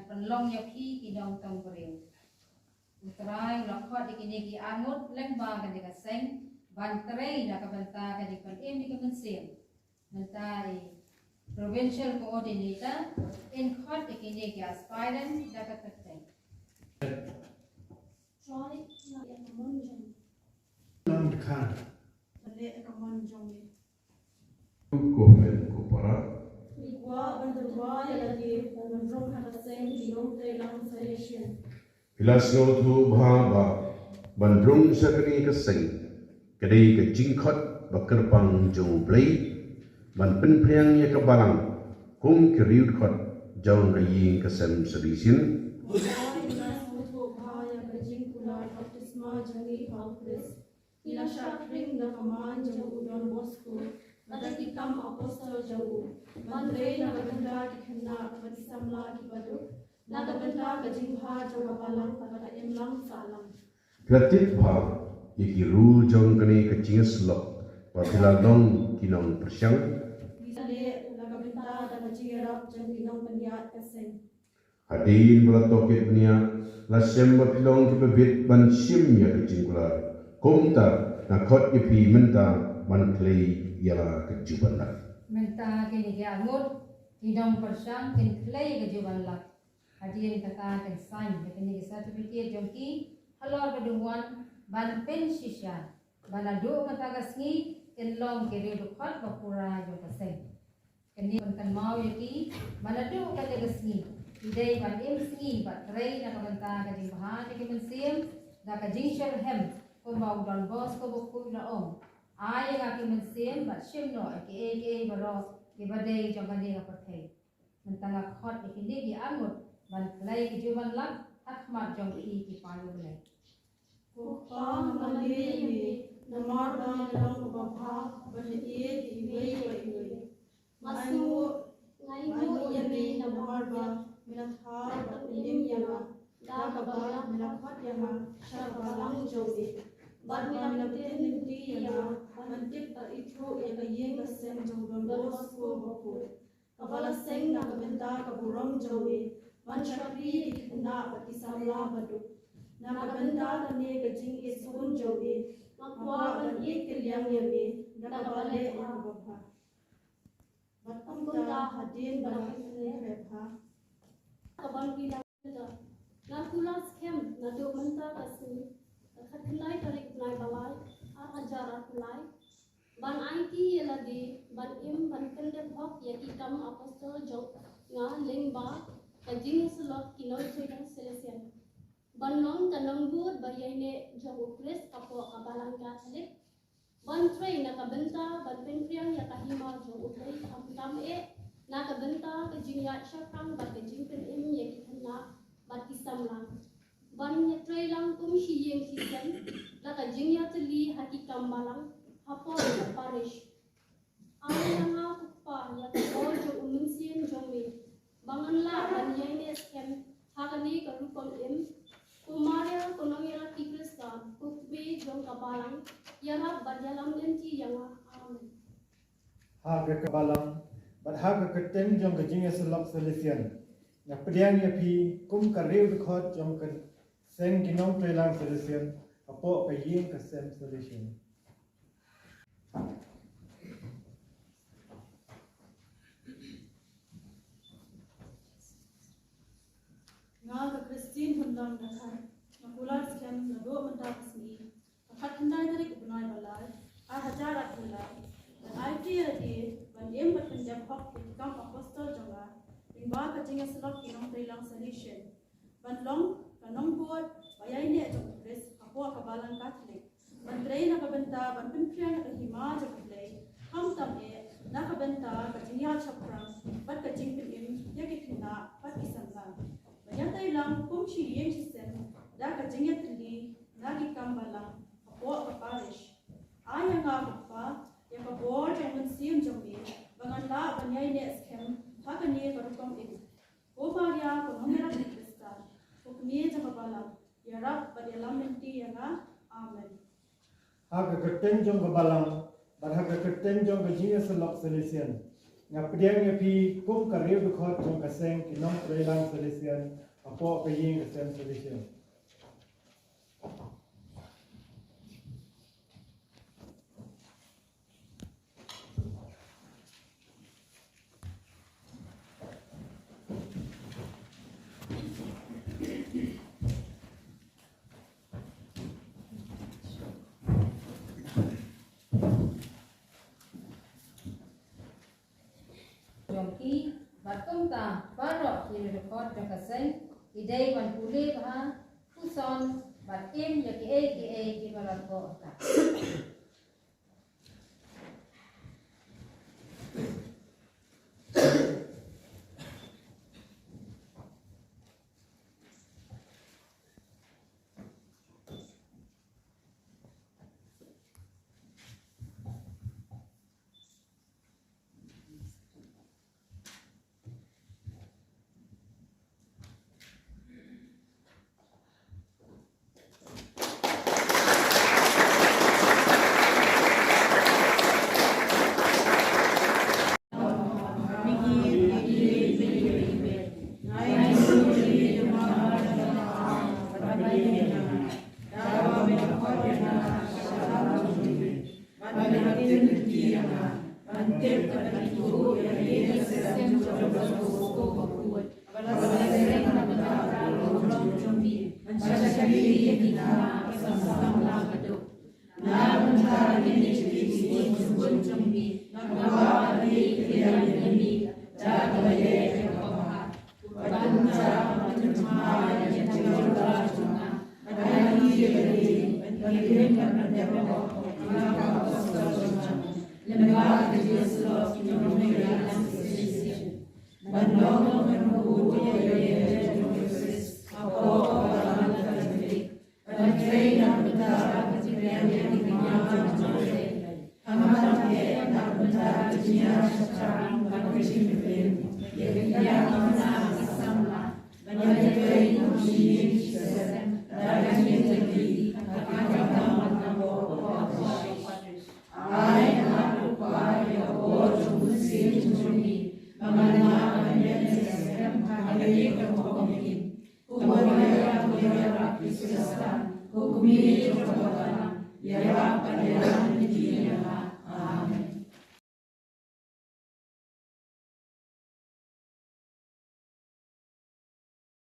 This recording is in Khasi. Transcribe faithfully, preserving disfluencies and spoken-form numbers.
Pynlong ïa phi ki nongtong briew. U Trai u la khot ïa kine ki arngut lyngba kane ka seng ban trei na ka bynta ka jingpynim ïa ka mynsiem. Mynta i Provincial Coordinator in khot ïa kine ki aspirant da ka kyrteng. Trai, nga ïa ka mon jong. Nang dkhan. Leh ïa ka mon jong me. Ko pen ko para. Ngi kwah ban tyrwa ïa lade ban rung ha ka seng ki nongtrei lang Salesian. Phi la sngewthuh bha ba ban rung sha kane ka seng ka dei ka jingkhot ba kyrpang jong U Blei ban pynphriang ïa ka balang kum ki riewdkhot jong ka ïing ka sem Salesian. Phi la sngewthuh bha ïa ka jingkular baptisma jong ngi ha U Khrist. Ngi la shah khring da ka man jong u Don Bosco bad da ki kam apostol jong u ban trei na ka bynta ki khynnah bad ki samla kiba duk, na ka bynta ka jingbha jong ka balang bad ka imlang sahlang. Phi la tip bha ïa ki rule jong kane ka jingïasyllok ba phi la long ki nongpyrshang. Ngi sa leh na ka bynta da ka jingïarap jong ki nongpynïaid ka seng. Hadien ba la tohkit bniah, la shem ba phi long kiba bit ban shim ïa ka jingkular. Kumta nga khot ïa phi mynta ban khlei ïa la ka juban lak. Mynta kine ki arngut ki nongpyrshang kin khlei ka juban lak. Hadien kata kin sign ïa kine ki certificate jong ki halor ka dungwan ban pynshisha ba naduh mynta ka sngi kin long ki riewdkhot ba pura jong ka seng. Kane ban kynmaw ïa ki ba naduh kane ka sngi ki dei ban im sngi bad trei na ka bynta ka jingbha jong ki mynsiem da ka jingshitrhem kumba u Don Bosco Bakhuid u la ong, ai ïa nga ki mynsiem bad shim noh ïa kiei kiei baroh kiba dei jong kane ka pyrthei. Mynta nga khot ïa kine ki arngut ban khlei ka juban lak ha khmat jong phi ki paid U Blei. Ko Kpa, nga mane ïa me namar ba me long uba bha bad me ïeit ïa iwei pa iwei. Nga sngew, nga ainguh ïa me namar ba me la thad bad pynim ïa nga da kaba me la khot ïa nga sha ka balang jong me bad ba me la pynlynti ïa nga ban tip bad ithuh ïa ka ïing ka sem jong u Don Bosco Bakhuid, kaba la seng na ka bynta ka burom jong me ban shakri ïa ki khynnah bad ki samla baduk. Na ka bynta kane ka jingisynei jong me nga kwah ban ïeit kylliang ïa me da kaba leh ïa kaba bha. Bad kumta hadien ba la kren bha. Ka ban phi da nga kular skhem naduh mynta ka sngi, ka khatkhyndai tarik bnai ba lai, ar hajar arphew lai, ban aiti ïa lade ban im ban pyndep hok ïa ki kam apostol jong nga lyngba ka jingïasyllok ki nongtrei lang Salesian, ban long ka nongbud ba ïaineh jong U Khrist hapoh ka Balang Katholik, ban trei na ka bynta ban pynphriang ïa ka hima jong U Blei khamtam eh na ka bynta ka jingïaid shaphrang bad ka jingpynim ïa ki khynnah bad ki samla, ban ïatrei lang kum shi ïing shi sem da ka jingïatylli ha ki kam balang hapoh ka parish. Ai ïa nga ko Kpa ïa ka bor jong U Mynsiem jong me ba ngan lah ban ïaineh skhem ha kane ka rukom im. Ko Maria ko nongïarap ki Khristan, ko Kmie jong ka balang, ïarap bad ïalam lynti ïa nga. Amen. Ha ka balang bad ha ka kyrteng jong ka jingïasyllok Salesian, nga pdiang ïa phi kum ka riewdkhot jong ka seng ki nongtrei lang Salesian hapoh ka ïing ka sem Salesian. Nga ka Christine Hunlong Dkhar, nga kular skhem naduh mynta ka sngi, ka khatkhyndai tarik u bnai ba lai, ar hajar arphew lai, ban aiti ïa lade ban im bad pyndep hok ïa ki kam apostol jong nga lyngba ka jingïasyllok ki nongtrei lang Salesian, ban long ka nongbud ba ïaineh jong U Khrist hapoh ka Balang Katholik, ban trei na ka bynta ban pynphriang ïa ka hima jong U Blei khamtam eh na ka bynta ka jingïaid shaphrang bad ka jingpynim ïa ki khynnah bad ki samla, ban ïatrei lang kum shi ïing shi sem da ka jingïatylli na ki kam balang hapoh ka parish. Ai ïa nga ko Kpa ïa ka bor jong U Mynsiem jong me ba ngan lah ban ïaineh skhem ha kane ka rukom im. Ko Maria ko nongïarap ki Khristan, ko Kmie jong ka balang, ïarap bad ïalam lynti ïa nga. Amen. Ha ka kyrteng jong ka balang bad ha ka kyrteng jong ka jingïasyllok Salesian, Nga pdiang ïa phi kum ka riew dkhot jong ka seng ki nongtrei lang Salesian hapoh ka ïing ka sem Salesian. Jong ki, bad kumta baroh ki riew dkhot jong ka seng ki dei ban pule bha, puson bad im ïa kiei kiei kiba la thoh ka. Amen.